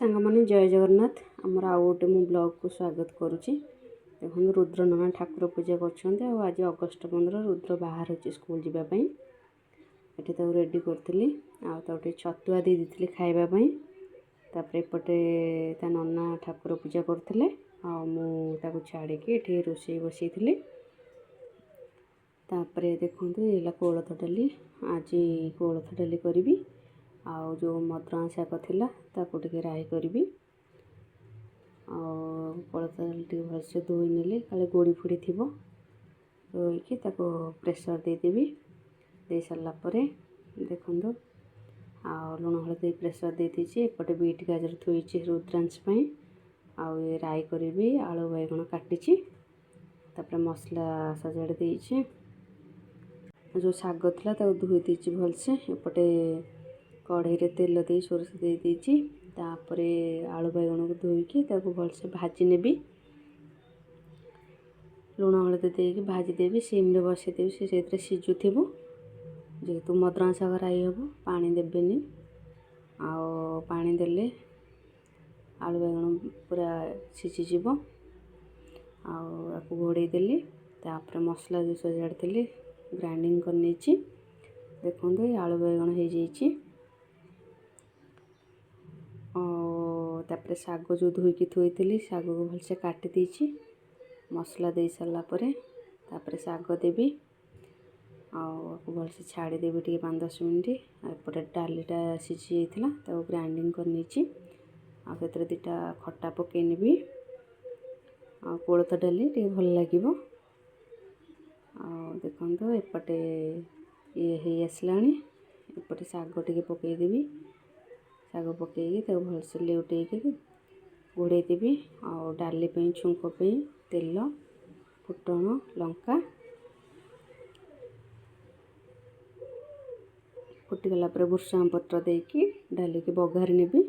ସାଙ୍ଗମାନେ, ଜୟ ଜଗନ୍ନାଥ। ଆମର ଆଉ ଗୋଟେ ମୁଁ ବ୍ଲଗ୍କୁ ସ୍ୱାଗତ କରୁଛି। ଦେଖନ୍ତୁ, ରୁଦ୍ର ନନା ଠାକୁର ପୂଜା କରୁଛନ୍ତି। ଆଉ ଆଜି ଅଗଷ୍ଟ 15, ରୁଦ୍ର ବାହାରୁଛି ସ୍କୁଲ ଯିବା ପାଇଁ। ଏଠି ତାକୁ ରେଡ଼ି କରୁଥିଲି ଆଉ ତାକୁ ଟିକେ ଛତୁଆ ଦେଇ ଦେଇଥିଲି ଖାଇବା ପାଇଁ। ତାପରେ ଏପଟେ ତା ନନା ଠାକୁର ପୂଜା କରୁଥିଲେ ଆଉ ମୁଁ ତାକୁ ଛାଡ଼ିକି ଏଠି ରୋଷେଇ ବସେଇଥିଲି। ତାପରେ ଦେଖନ୍ତୁ, ଇଏ ହେଲା କୋଳଥ ଡାଲି। ଆଜି କୋଳଥ ଡାଲି କରିବି ଆଉ ଯେଉଁ ମଦରଙ୍ଗା ଶାଗ ଥିଲା, ତାକୁ ଟିକେ ରାଇ କରିବି। ଆଉ କୋଳଥ ଡାଲି ଟିକେ ଭଲସେ ଧୋଇ ନେଲି, କାଳେ ଗୋଡ଼ି ଫୋଡ଼ି ଥିବ। ଧୋଇକି ତାକୁ ପ୍ରେସର୍ ଦେଇଦେବି। ଦେଇ ସାରିଲା ପରେ ଦେଖନ୍ତୁ, ଆଉ ଲୁଣ ହଳଦୀ ପ୍ରେସର୍ ଦେଇଦେଇଛି। ଏପଟେ ବିଟ୍ ଗାଜର ଥୋଇଛି ରୁଦ୍ରାଂଶ ପାଇଁ। ଆଉ ଏ ରାଇ କରିବି, ଆଳୁ ବାଇଗଣ କାଟିଛି। ତାପରେ ମସଲା ସଜାଡ଼ି ଦେଇଛି। ଯେଉଁ ଶାଗ ଥିଲା, ତାକୁ ଧୋଇ ଦେଇଛି ଭଲସେ। ଏପଟେ କଢ଼େଇରେ ତେଲ ଦେଇ ସୋରିଷ ଦେଇ ଦେଇଛି। ତାପରେ ଆଳୁ ବାଇଗଣକୁ ଧୋଇକି ତାକୁ ଭଲସେ ଭାଜି ନେବି। ଲୁଣ ହଳଦୀ ଦେଇକି ଭାଜିଦେବି, ସିମ୍ରେ ବସେଇଦେବି, ସେ ସେଇଥିରେ ସିଝୁଥିବ। ଯେହେତୁ ମଦରଙ୍ଗା ଶାଗ ରାଇ ହେବ, ପାଣି ଦେବେନି। ଆଉ ପାଣି ଦେଲେ ଆଳୁ ବାଇଗଣ ପୁରା ସିଝିଯିବ। ଆଉ ଆକୁ ଘୋଡ଼େଇ ଦେଲି। ତାପରେ ମସଲା ଯେଉଁ ସଜାଡ଼ିଥିଲି, ଗ୍ରାଇଣ୍ଡିଙ୍ଗ କରିନେଇଛି। ଦେଖନ୍ତୁ, ଏଇ ଆଳୁ ବାଇଗଣ ହେଇଯାଇଛି। ଆଉ ତାପରେ ଶାଗ ଯେଉଁ ଧୋଇକି ଥୋଇଥିଲି, ଶାଗକୁ ଭଲସେ କାଟି ଦେଇଛି। ମସଲା ଦେଇ ସାରିଲା ପରେ ତାପରେ ଶାଗ ଦେବି ଆଉ ଆକୁ ଭଲସେ ଛାଡ଼ିଦେବି ଟିକେ 5-10 ମିନିଟ୍। ଆଉ ଏପଟେ ଡାଲିଟା ସିଝି ଯାଇଥିଲା, ତାକୁ ଗ୍ରାଇଣ୍ଡିଙ୍ଗ କରିନେଇଛି। ଆଉ ସେଥିରେ ଦୁଇଟା ଖଟା ପକାଇ ନେବି। ଆଉ କୋଳଥ ଡାଲି ଟିକେ ଭଲ ଲାଗିବ। ଆଉ ଦେଖନ୍ତୁ, ଏପଟେ ଇଏ ହେଇ ଆସିଲାଣି। ଏପଟେ ଶାଗ ଟିକେ ପକାଇଦେବି। ଶାଗ ପକାଇକି ତାକୁ ଭଲସେ ଲେଉଟେଇକି ଘୋଡ଼େଇ ଦେବି। ଆଉ ଡାଲି ପାଇଁ ଛୁଙ୍କ ପାଇଁ ତେଲ, ଫୁଟଣ, ଲଙ୍କା ଫୁଟିଗଲା ପରେ ଭୃଷଙ୍ଗ ପତ୍ର ଦେଇକି ଡାଲିକି ବଘାରି ନେବି।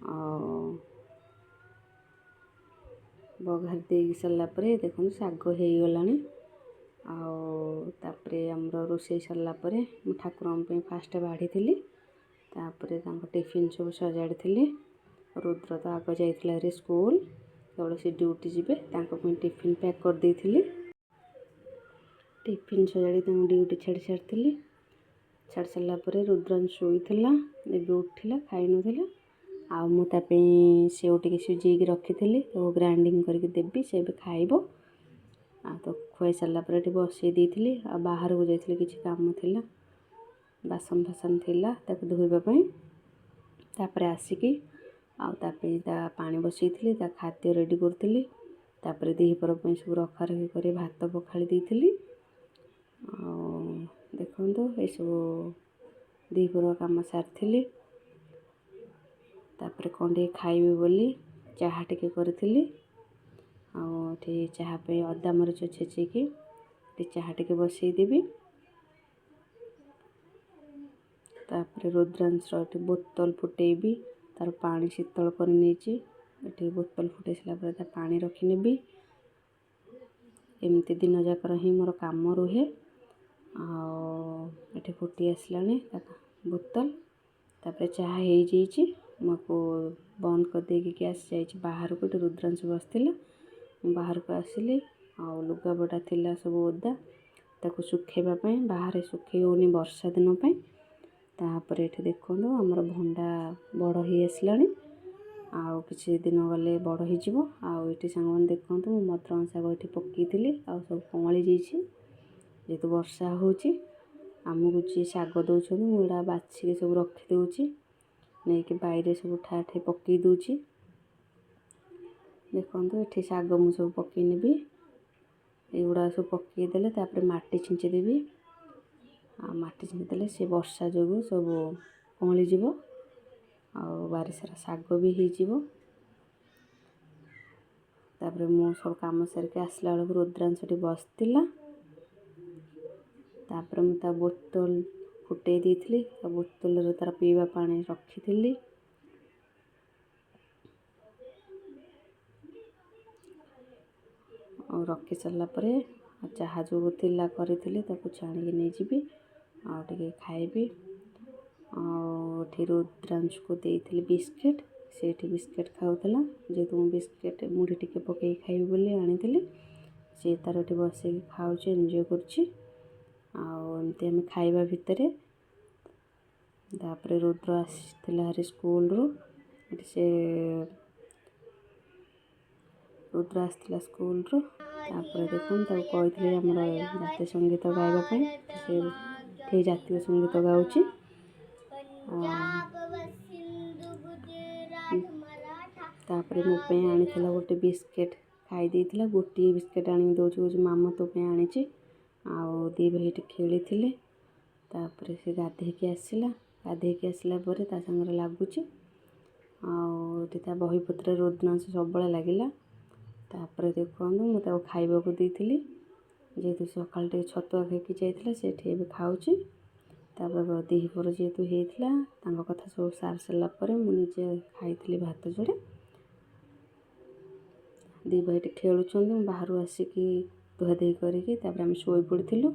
ଆଉ ବଘାରି ଦେଇକି ସାରିଲା ପରେ ଦେଖନ୍ତୁ, ଶାଗ ହେଇଗଲାଣି। ଆଉ ତାପରେ ଆମର ରୋଷେଇ ସରିଲା ପରେ ମୁଁ ଠାକୁରଙ୍କ ପାଇଁ ଫାଷ୍ଟ ବାଢ଼ିଥିଲି। ତାପରେ ତାଙ୍କ ଟିଫିନ୍ ସବୁ ସଜାଡ଼ିଥିଲି। ରୁଦ୍ର ତ ଆଗ ଯାଇଥିଲା ଭାରି ସ୍କୁଲ, କେବଳ ସେ ଡ୍ୟୁଟି ଯିବେ। ତାଙ୍କ ପାଇଁ ଟିଫିନ୍ ପ୍ୟାକ୍ କରିଦେଇଥିଲି। ଟିଫିନ୍ ସଜାଡ଼ି ତାଙ୍କୁ ଡ୍ୟୁଟି ଛାଡ଼ି ସାରିଥିଲି। ଛାଡ଼ି ସାରିଲା ପରେ ରୁଦ୍ରାଂଶ ଶୋଇଥିଲା, ଏବେ ଉଠିଲା, ଖାଇନଥିଲା। ଆଉ ମୁଁ ତା ପାଇଁ ସେଉ ଟିକେ ସିଝେଇକି ରଖିଥିଲି, ତାକୁ ଗ୍ରାଇଣ୍ଡିଙ୍ଗ କରିକି ଦେବି, ସେ ଏବେ ଖାଇବ। ଆଉ ତାକୁ ଖୁଆଇ ସାରିଲା ପରେ ଏଠି ବସେଇ ଦେଇଥିଲି। ଆଉ ବାହାରକୁ ଯାଇଥିଲି, କିଛି କାମ ଥିଲା, ବାସନ ଫାସନ ଥିଲା ତାକୁ ଧୋଇବା ପାଇଁ। ତାପରେ ଆସିକି ଆଉ ତା ପାଇଁ ତା ପାଣି ବସେଇଥିଲି, ତା ଖାଦ୍ୟ ରେଡ଼ି କରୁଥିଲି। ତାପରେ ଦ୍ୱିପହର ପାଇଁ ସବୁ ରଖାରଖି କରି ଭାତ ପଖାଳି ଦେଇଥିଲି। ଆଉ ଦେଖନ୍ତୁ, ଏସବୁ ଦ୍ୱିପହର କାମ ସାରିଥିଲି। ତାପରେ କ'ଣ ଟିକେ ଖାଇବି ବୋଲି ଚାହା ଟିକେ କରିଥିଲି। ଆଉ ଏଠି ଚାହା ପାଇଁ ଅଦା ମରିଚ ଛେଚିକି ଟିକେ ଚାହା ଟିକେ ବସେଇଦେବି। ତାପରେ ରୁଦ୍ରାଂଶର ଏଠି ବୋତଲ ଫୁଟେଇବି। ତାର ପାଣି ଶୀତଳ କରି ନେଇଛି। ଏଠି ବୋତଲ ଫୁଟେଇ ସାରିଲା ପରେ ତା ପାଣି ରଖିନେବି। ଏମିତି ଦିନ ଯାକର ହିଁ ମୋର କାମ ରୁହେ। ଆଉ ଏଠି ଫୁଟି ଆସିଲାଣି ତା ବୋତଲ। ତାପରେ ଚାହା ହେଇଯାଇଛି। ମୁଁ ଆକୁ ବନ୍ଦ କରିଦେଇକି ଗ୍ୟାସ୍ ଯାଇଛି ବାହାରକୁ। ଏଠି ରୁଦ୍ରାଂଶ ବସିଥିଲା, ମୁଁ ବାହାରକୁ ଆସିଲି। ଆଉ ଲୁଗାପଟା ଥିଲା ସବୁ ଓଦା, ତାକୁ ଶୁଖେଇବା ପାଇଁ। ବାହାରେ ଶୁଖେଇ ହେଉନି ବର୍ଷା ଦିନ ପାଇଁ। ତାପରେ ଏଠି ଦେଖନ୍ତୁ, ଆମର ଭଣ୍ଡା ବଡ଼ ହେଇ ଆସିଲାଣି। ଆଉ କିଛି ଦିନ ଗଲେ ବଡ଼ ହେଇଯିବ। ଆଉ ଏଠି ସାଙ୍ଗମାନେ ଦେଖନ୍ତୁ, ମୁଁ ମଦରଙ୍ଗା ଶାଗ ଏଠି ପକାଇଥିଲି ଆଉ ସବୁ କଅଁଳି ଯାଇଛି, ଯେହେତୁ ବର୍ଷା ହେଉଛି। ଆମକୁ ଯିଏ ଶାଗ ଦେଉଛନ୍ତି, ମୁଁ ଏଇଟା ବାଛିକି ସବୁ ରଖିଦେଉଛି, ନେଇକି ବାଇରେ ସବୁ ଠା ଠି ପକାଇ ଦେଉଛି। ଦେଖନ୍ତୁ, ଏଠି ଶାଗ ମୁଁ ସବୁ ପକାଇ ନେବି। ଏଗୁଡ଼ା ସବୁ ପକାଇଦେଲେ ତାପରେ ମାଟି ଛିଞ୍ଚି ଦେବି। ଆଉ ମାଟି ଛିଞ୍ଚି ଦେଲେ ସେ ବର୍ଷା ଯୋଗୁଁ ସବୁ କଅଁଳିଯିବ ଆଉ ବାରି ସାରା ଶାଗ ବି ହେଇଯିବ। ତାପରେ ମୁଁ ସବୁ କାମ ସାରିକି ଆସିଲା ବେଳକୁ ରୁଦ୍ରାଂଶ ସେଠି ବସିଥିଲା। ତାପରେ ମୁଁ ତା ବୋତଲ ଫୁଟେଇ ଦେଇଥିଲି, ତା ବୋତଲରେ ତା'ର ପିଇବା ପାଣି ରଖିଥିଲି। ଆଉ ରଖି ସାରିଲା ପରେ ଚାହା ଯେଉଁ ଥିଲା କରିଥିଲି, ତାକୁ ଛାଣିକି ନେଇଯିବି ଆଉ ଟିକେ ଖାଇବି। ଆଉ ଏଠି ରୁଦ୍ରାଂଶକୁ ଦେଇଥିଲି ବିସ୍କିଟ୍। ସେ ଏଠି ବିସ୍କେଟ୍ ଖାଉଥିଲା। ଯେହେତୁ ମୁଁ ବିସ୍କେଟ୍ ମୁଢ଼ି ଟିକେ ପକେଇକି ଖାଇବି ବୋଲି ଆଣିଥିଲି, ସେ ତାର ଏଠି ବସିକି ଖାଉଛି, ଏନ୍ଜୟ କରୁଛି। ଆଉ ଏମିତି ଆମେ ଖାଇବା ଭିତରେ ତାପରେ ରୁଦ୍ର ଆସିଥିଲା ହାରି ସ୍କୁଲରୁ। ଏଠି ସେ ରୁଦ୍ର ଆସିଥିଲା ସ୍କୁଲରୁ। ତାପରେ ଦେଖନ୍ତୁ, ତାକୁ କହିଥିଲି ଆମର ଜାତୀୟ ସଙ୍ଗୀତ ଗାଇବା ପାଇଁ, ସେ ଠିକ୍ ଜାତୀୟ ସଙ୍ଗୀତ ଗାଉଛି। ତାପରେ ମୋ ପାଇଁ ଆଣିଥିଲା ଗୋଟେ ବିସ୍କେଟ୍, ଖାଇ ଦେଇଥିଲା। ଗୋଟିଏ ବିସ୍କେଟ୍ ଆଣିକି ଦେଉଛି, କହୁଛି ମାମା ତୋ ପାଇଁ ଆଣିଛି। ଆଉ ଦୁଇ ଭାଇ ଏଠି ଖେଳିଥିଲେ। ତାପରେ ସେ ଗାଧେଇକି ଆସିଲା। ଗାଧେଇକି ଆସିଲା ପରେ ତା ସାଙ୍ଗରେ ଲାଗୁଛି ଆଉ ଏଠି ତା ବହିପତ୍ର ରୁଦ୍ରାଂଶ ସବୁବେଳେ ଲାଗିଲା। ତାପରେ ଦେଖନ୍ତୁ, ମୁଁ ତାକୁ ଖାଇବାକୁ ଦେଇଥିଲି। ଯେହେତୁ ସକାଳେ ଟିକେ ଛତୁଆ ଖାଇକି ଯାଇଥିଲା, ସେଠି ଏବେ ଖାଉଛି। ତାପରେ ଦ୍ୱିପହର ଯେହେତୁ ହେଇଥିଲା, ତାଙ୍କ କଥା ସବୁ ସାରି ସାରିଲା ପରେ ମୁଁ ନିଜେ ଖାଇଥିଲି ଭାତ ଯୋଡ଼େ। ଦୁଇ ଭାଇ ଏଠି ଖେଳୁଛନ୍ତି। ମୁଁ ବାହାରୁ ଆସିକି ଧୁଆଧୁଇ କରିକି ତାପରେ ଆମେ ଶୋଇ ପଡ଼ିଥିଲୁ।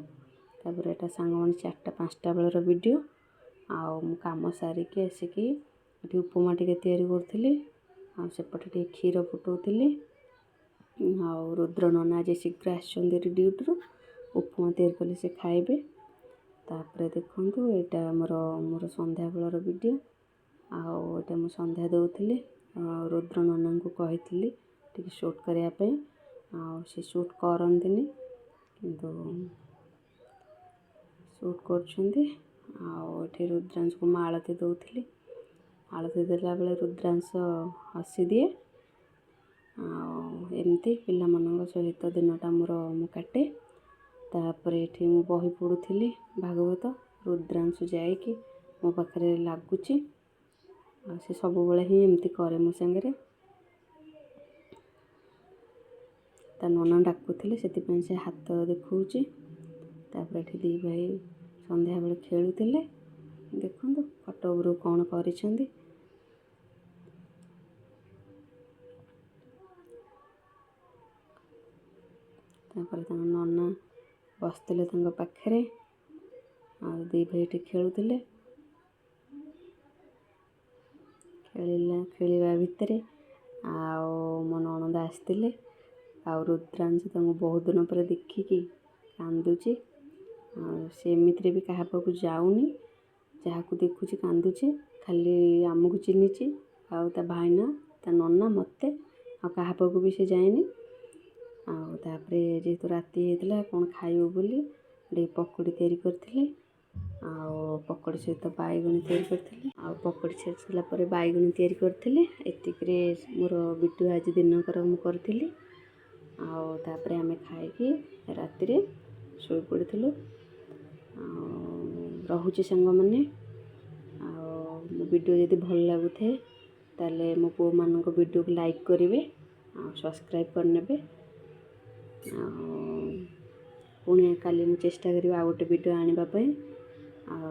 ତାପରେ ଏଇଟା ସାଙ୍ଗମାନେ 4ଟା 5ଟା ବେଳର ଭିଡ଼ିଓ। ଆଉ ମୁଁ କାମ ସାରିକି ଆସିକି ଏଠି ଉପମା ଟିକେ ତିଆରି କରୁଥିଲି ଆଉ ସେପଟେ ଟିକେ କ୍ଷୀର ଫୁଟଉଥିଲି। ଆଉ ରୁଦ୍ର ନନା ଆଜି ଶୀଘ୍ର ଆସିଛନ୍ତି ଏଠି ଡ୍ୟୁଟିରୁ, ଉପମା ତିଆରି କଲେ ସେ ଖାଇବେ। ତାପରେ ଦେଖନ୍ତୁ, ଏଇଟା ଆମର ମୋର ସନ୍ଧ୍ୟାବେଳର ଭିଡ଼ିଓ। ଆଉ ଏଇଟା ମୁଁ ସନ୍ଧ୍ୟା ଦେଉଥିଲି ଆଉ ରୁଦ୍ର ନନାଙ୍କୁ କହିଥିଲି ଟିକେ ସୁଟ୍ କରିବା ପାଇଁ। ଆଉ ସେ ସୁଟ୍ କରନ୍ତିନି, କିନ୍ତୁ ସୁଟ୍ କରୁଛନ୍ତି। ଆଉ ଏଠି ରୁଦ୍ରାଂଶକୁ ମୁଁ ଆଳତି ଦେଉଥିଲି। ଆଳତି ଦେଲାବେଳେ ରୁଦ୍ରାଂଶ ହସିଦିଏ। ଆଉ ଏମିତି ପିଲାମାନଙ୍କ ସହିତ ଦିନଟା ମୋର ମୁଁ କାଟେ। ତାପରେ ଏଠି ମୁଁ ବହି ପଢ଼ୁଥିଲି ଭାଗବତ। ରୁଦ୍ରାଂଶୁ ଯାଇକି ମୋ ପାଖରେ ଲାଗୁଛି ଆଉ ସେ ସବୁବେଳେ ହିଁ ଏମିତି କରେ ମୋ ସାଙ୍ଗରେ। ତା ନନା ଡାକୁଥିଲେ, ସେଥିପାଇଁ ସେ ହାତ ଦେଖାଉଛି। ତାପରେ ଏଠି ଦୁଇ ଭାଇ ସନ୍ଧ୍ୟାବେଳେ ଖେଳୁଥିଲେ। ଦେଖନ୍ତୁ ଖଟ ଉପରୁ କ'ଣ କରିଛନ୍ତି। ତାପରେ ତାଙ୍କ ନନା ବସିଥିଲେ ତାଙ୍କ ପାଖରେ ଆଉ ଦୁଇ ଭାଇ ଏଠି ଖେଳୁଥିଲେ। ଖେଳିଲା ଖେଳିବା ଭିତରେ ଆଉ ମୋ ନଣନ୍ଦ ଆସିଥିଲେ। ଆଉ ରୁଦ୍ରାଂଶ ତାଙ୍କୁ ବହୁତ ଦିନ ପରେ ଦେଖିକି କାନ୍ଦୁଛି। ଆଉ ସେ ଏମିତିରେ ବି କାହା ପାଖକୁ ଯାଉନି, ଯାହାକୁ ଦେଖୁଛି କାନ୍ଦୁଛି। ଖାଲି ଆମକୁ ଚିହ୍ନିଛି ଆଉ ତା ଭାଇନା, ତା ନନା, ମୋତେ, ଆଉ କାହା ପାଖକୁ ବି ସେ ଯାଏନି। ଆଉ ତାପରେ ଯେହେତୁ ରାତି ହେଇଥିଲା, କ'ଣ ଖାଇବ ବୋଲି ଟିକେ ପକୋଡ଼ି ତିଆରି କରିଥିଲି ଆଉ ପକୋଡ଼ି ସହିତ ବାଇଗଣ ତିଆରି କରିଥିଲି। ଆଉ ପକୋଡ଼ି ଛାଣି ସାରିଲା ପରେ ବାଇଗଣ ତିଆରି କରିଥିଲି। ଏତିକିରେ ମୋର ଭିଡ଼ିଓ ଆଜି ଦିନକର ମୁଁ କରିଥିଲି। ଆଉ ତାପରେ ଆମେ ଖାଇକି ରାତିରେ ଶୋଇପଡ଼ିଥିଲୁ। ଆଉ ରହୁଛି ସାଙ୍ଗମାନେ। ଆଉ ମୋ ଭିଡ଼ିଓ ଯଦି ଭଲ ଲାଗୁଥାଏ, ତାହେଲେ ମୋ ପୁଅମାନଙ୍କ ଭିଡ଼ିଓକୁ ଲାଇକ୍ କରିବେ ଆଉ ସବସ୍କ୍ରାଇବ୍ କରିନେବେ। ଆଉ ପୁଣି କାଲି ମୁଁ ଚେଷ୍ଟା କରିବି ଆଉ ଗୋଟେ ଭିଡ଼ିଓ ଆଣିବା ପାଇଁ। ଆଉ